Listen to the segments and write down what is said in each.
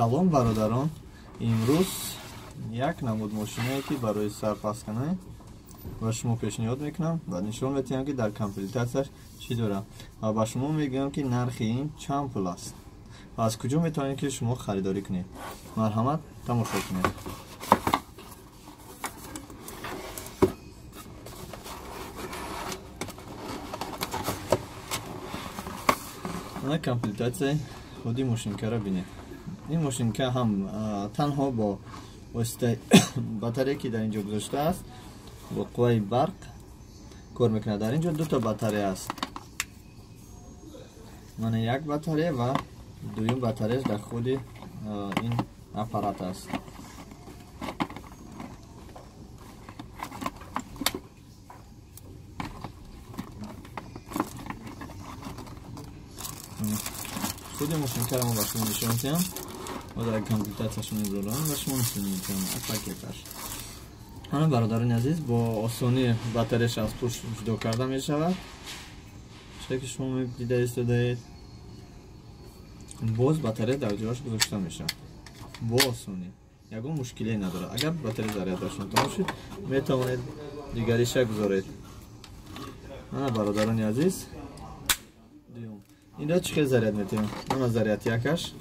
Салом бародарон, имрӯз як намуд мошинае ки барои сарпаскунӣ ба шумо пешниҳод мекунам ва нишон медиҳам, ки дар комплектатсияш чӣ дорам ва ба шумо мегӯям, ки нархи ин чанд пул аст ва аз куҷо метавонед, ки шумо харидорӣ кунед. Марҳамат, тамошо кунед. Ана комплектатсияи худи мошинкаро бинед. Ин мошинка ҳам танҳо бо воситаи батарея, ки дар ин ҷо гузоштааст, бо қувваи барқ кор мекунад. Дар ин ҷо дута батарея аст. Мана як батарея ва дуюм батареяш дар худи ин аппарат аст. Худи мошинкаро мо ба шумо нишон медиҳам ва дар комплектатсияш мебарорам ва шумо нишон медиҳам пакеташ. Ҳама бародарони азиз, бо осонӣ батареяш аз пушт ҷудо карда мешавад. Чизе ки шумо дида истодаед, боз батарея дар ҷояш гузошта мешавад бо осонӣ, ягон мушкиле надорад. Агар батарея зарядашон тамом шуд, метавонед дигариша гузоред. Ана бародарони азиз, дуюм инро чӣ хел заряд метиҳем? Ана заряд якаш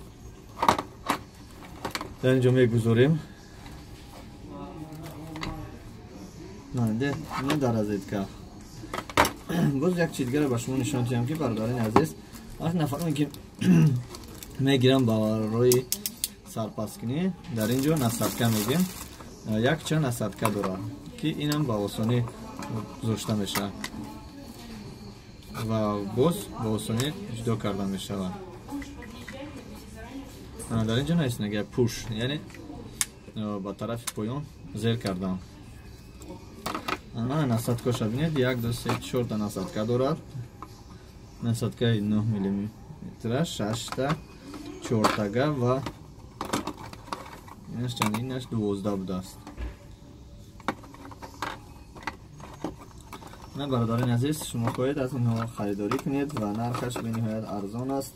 дар ин ҷо мегузорем. На дар розетка. Боз як чиз дигаро ба шумо нишон диҳам, ки бародарони азиз, вақт нафароне ки мегирам барои сарпаскунӣ, дар ин ҷо насадка мегем, якчанд насадка дорад, ки инам ба осонӣ гузошта мешавад ва боз ба осонӣ ҷудо карда мешавад. Дар ин ҷо нависонага пуш, яъне ба тарафи поён зер кардан. Ана насадкаша бинед, 1, 2, 3, 4 та насадка дорад. Насадкаи 9 миллиметра, 6та, 4тага ва инаш чанд, инаш 12 будааст. На бародарони азиз, шумо хоҳед аз инҳо харидорӣ кунед ва нархаш бениҳоят арзон аст.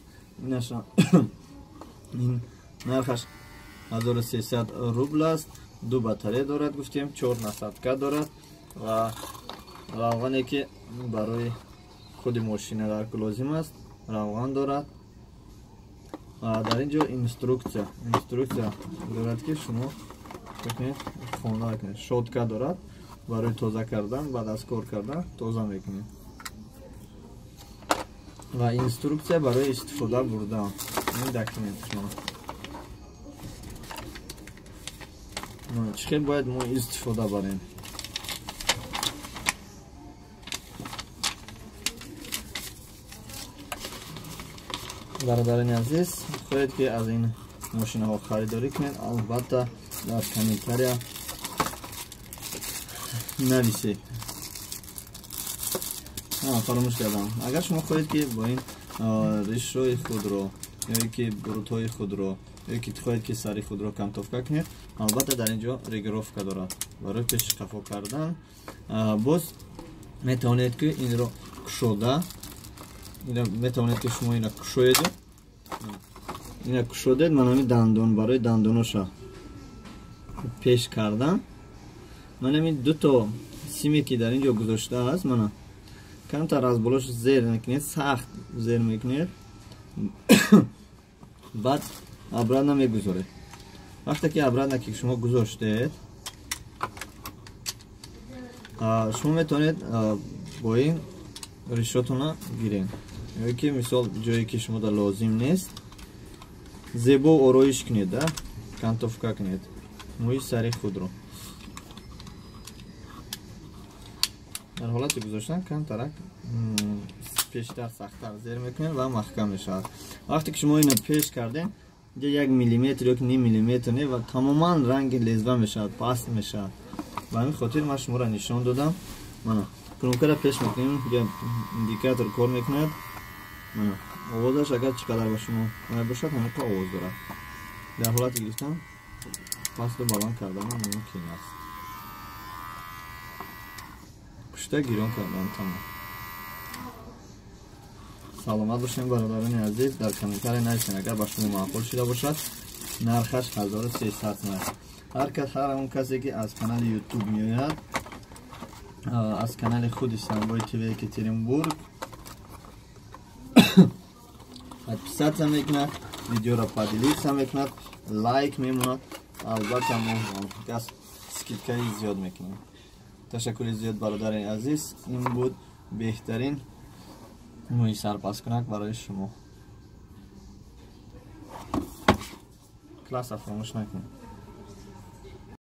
Ин нархаш 1300 рубл аст. Ду батарея дорад, гуфтем, 4 насадка дорад ва равғане ки барои худи мошина дар лозим аст, равған дорад. Ва дар ин ҷо инструксия дорад, ки шумо кунед, хона кунед. Шотка дорад барои тоза кардан, баъд аз кор кардан тоза мекунед. Ва инструксия барои истифода бурдан. Ин документшон. Чӣ хел бояд мо истифода барем? Бародарони азиз, хоҳед ки аз ин мошинаҳо харидорӣ кунед, албатта дар комментария нависед. Фаромӯш кардам, агар шумо хоҳед ки бо ин ришҳои худро ё ки бурутҳои худро ё ки хоҳед ки сари худро кантовка кунед, албатта дар ин ҷо регировка дорад барои пеши қафо кардан. Боз метавонед ки инро кушода, метавонед ки шумо ина кушоед, ина кушодед, ман ҳамин дандон барои дандоноша пеш кардан. Ман ҳамин дуто симе ки дар ин ҷо гузоштааст, мана камтар аз болош зер мекунед, сахт зер мекунед, баъд обратно мегузоред. Вақте ки обратно ки шумо гузоштед, шумо метавонед бо ин ришотона гиред, ё ки мисол ҷое ки шумо дар лозим нест, зебо ороиш кунед, кантовка кунед мӯи сари худро. Дар ҳолати гузоштан камтарак пештар сахттар зер мекунед ва маҳкам мешавад. Вақте ки шумо ино пеш кардем, инҷа 1 миллиметр ё ним миллиметр не, ва тамоман ранги лезва мешавад, паст мешавад. Ба ҳамин хотир ман шуморо нишон додам. Мана кнопкаро пеш мекунем, индикатор кор мекунад. Мана овозаш агар чӣ қадар ба шумо бошад, ҳамин қадр овоз дорад. Дар ҳолати гирифтан пасту баланд кардан мумкин аст. Пушта гирон кардан тамом. Саломат бошем бародарони азиз. Дар комментария нависед агар ба шумо маъқул шуда бошад. Нархаш 1300 сум аст. Ҳар кас, ҳар он касе ки аз канали YouTube меояд, аз канали худи Самбой ТВ Екатеринбург подписаться мекунад, видеоро поделиться мекунад, лайк мемонад, албатта мо кас скидкаи зиёд мекунем. Ташаккури зиёд, бародари азиз. Ин буд беҳтарин мӯи сарпаскунак барои шумо. Класса фаромӯш накунед.